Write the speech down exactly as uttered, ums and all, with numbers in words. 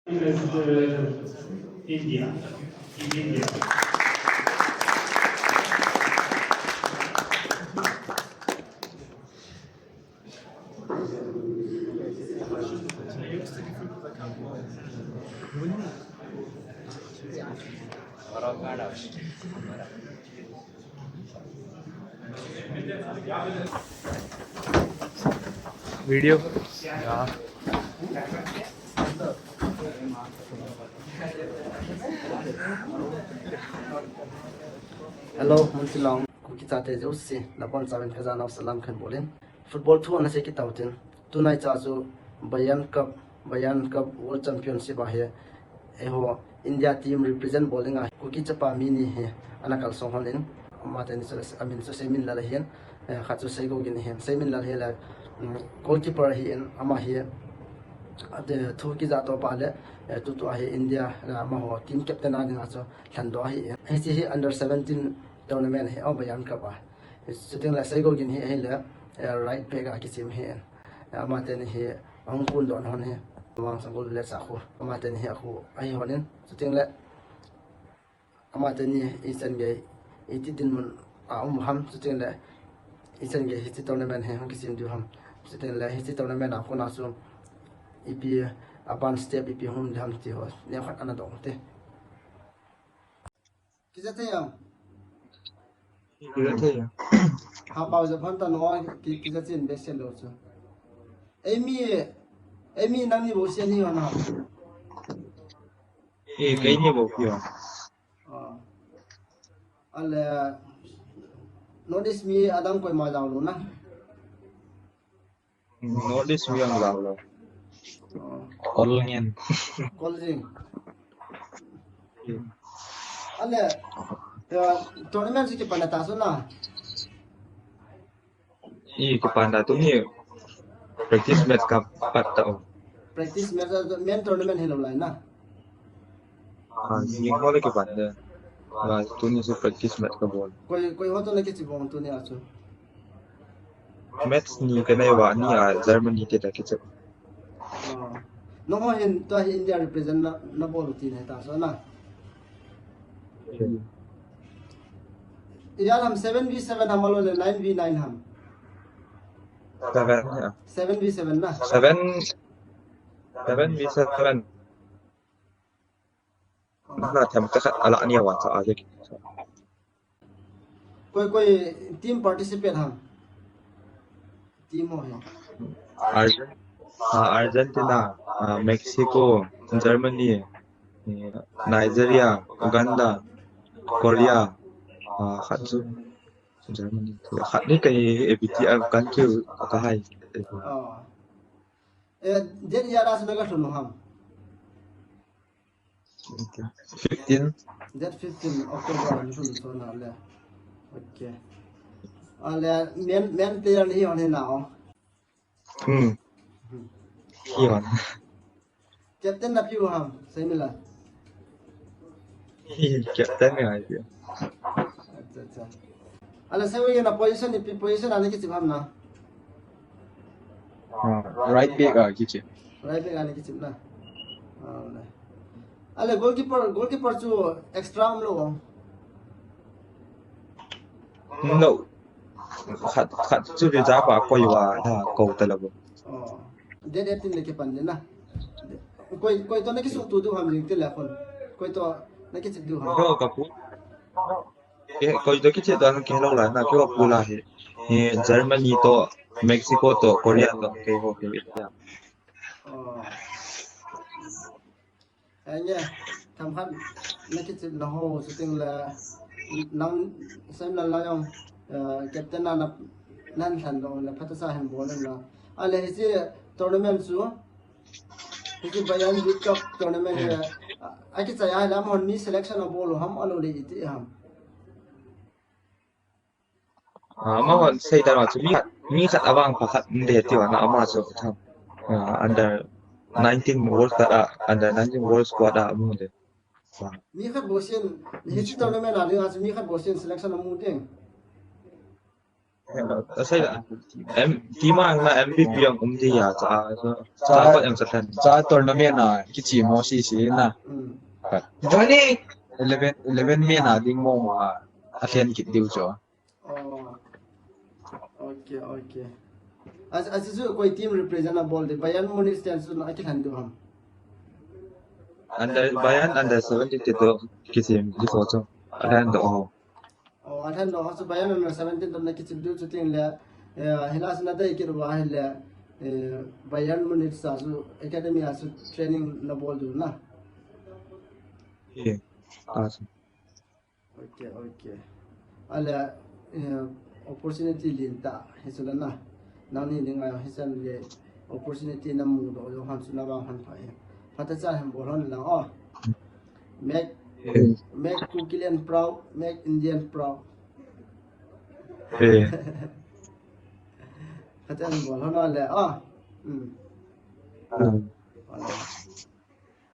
Mister India, Team India. Video. Hello, Muntilong. Kuki chate jouse, nabonchauvin kajana salam khat bolin. Football thu ana sei kit tautin. Tunai cha chu Bayern Cup, Bayern Cup World Championship ahi. Eiho India team represent bol dinga Kuki chapa mi ni hi ana kalsong hon in. Ama teni chu amin chu Seiminlal ahin. Eh, khat chu Seigogin ahin. Seiminlal hi la, mm, goalkeeper ahin, ama hi, ate, thu kija to pa le, eh, tutu ahi India, eh, amaho team captain a dinga chu lhandoh ahi. Hiche hi under seventeen tournament ahi, oh, Bayern Cup a. Chuteng le Seigogin hi ahile, eh, right back a kichim ahi. Eh, ama teni hi ahung kun don hon hi. Vangsan gol le sa khu. Ama teni hi akhu ahi hon in. Chuteng le ama teni ichan gei iti dinmun a um ham, chuteng le ichan gei hiche tournament hi hung kichim diu ham. Chuteng le hiche tournament a kona chu ipi a ban step ipi hung um ding ham ti ho neokhat ana dong te. Kija thei am? Kija thei am? Ha pau ja phan ta no, ki, kija chin be se lo chu. Eimi, eimi nangni bou se ni ho na. Eh, keini bou kio. Ah. Ale, North East mi adang koima jao lou na. North East mi ang jao lou. Ah. Kol ngen. Kol jing. Hmm. Ale, eh, tournament si kipan ta so na. I kipan ta tuni practice match kapat ta o. Practice match, eh, main tournament hilou lai na. Ah, ni ho le kipan ta. Ah, tuni si practice match kabol. Koi, koi ho to na kichibol tuni a chu. Match ni kanei uva ni a Germany te ta kichibol. Ah. Nangho hin tua hi India represent na, nabol u tin he ta so na. Hmm. Ijat ham seven v seven ham ahilou le nine v nine ham? Seven, yeah. Seven v seven na? Seven, seven v seven. Na them ka khat ala ni awan sa a je. Koi, koi team participate ham? Team ho hai. Argen-, ah, Argentina, ah, Mexico, Germany, eh, Nigeria, Uganda, Korea, ah, khat chu Germany. Khat ni kai A B T a country ka hai. Ah. Eh, date ijat a chu na ga lhun u ham? Fifteen. Date fifteen October a ni lhun so na le. Okay. Ale, main, main player ni hon he na o. Hmm. Hmm. Hi hon. Captain na piu ham, Seiminlal. Hi, captain ni ai piu. Acha, acha. Ale, Seiminlal na position, ipi position a na kichep ham na? Ah, right back a kichep. Right back a na kichep na. Ah, le. Ale, goalkeeper, goalkeeper chu extra um lou. No. Khat, khat chu reserve a koi uva, ha, kou ta lou. Oh. Date eighteen le kipan ding na. Koi, koi to na kisuhto diu ham jing tile khun. Koi to na kichep diu ham. Keiho ka pu. Ke, koi to kichep to na kihelou lai na, keiho pu la hi. Hi Germany to, Mexico to, Korea to, keiho kei. Oh. Enge, themkhat na kichep na ho, chuteng le, nang, Seiminlal la jong, eh, captain na, na, nan lhan dong le, phatah sa hin bol in la. Ale hiche tournament chu, hiche Bayern Youth Cup tournament, hmm, eh, a, akichai a le, amahon mi selection abol u ham, ahilou le iti ham. Ah, amahon sei dan uva chu mi khat, mi khat avang pakhat um ding tiu ana ama chu tham. Ah, under nineteen World Cup a, under nineteen World Squad a um ding. Ah. Mi khat bou sen, hiche tournament a ding a chu mi khat bou sen selection amu ding. Asai la, em, team a na M V P ang um di ya, cha, cha, cha, yang cha ten. Cha tournament a, kichi mo si si na. Hmm. Johnny! Eleven, eleven men a ding mo mo a, a ten kit diu cho. Oh. Okay, okay. As, as is koi team represent a bol de, Bayern Munich ten su na kilan diu ham. Under, Bayern under seventeen te to kisim di so cho. Adan do. Oh, adan do so Bayern under seventeen to na kisim diu chu ting le. Eh, hila sina dai kit wa hile. Eh, Bayern Munich sa su academy a su training na bol diu na. Yeah. Awesome. Okay, okay. Ale, eh, opportunity lin ta, hi chu la na. Nang ni ding ai, hi chan le opportunity na mu do, do han chu na bang han pha e. Pha ta cha han bol hon la, oh. Make, make Kukiland proud, make Indian proud. Eh. Pha ta han bol hon le, oh. Hmm. Hmm.